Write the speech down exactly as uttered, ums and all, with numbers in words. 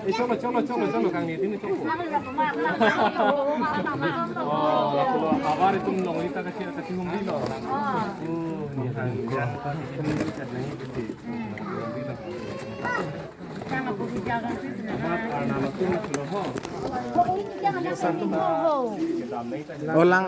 Eh, cholo, cholo, cholo, cholo, kang ni, dini cholo. Oh, lapu lo, kabar itum longri ta kachir, kachir humri lo. Oh, ni kang ni, ya, kachir humri ta nai kiti. Amat, ah, nama tu, cholo ho. Olang.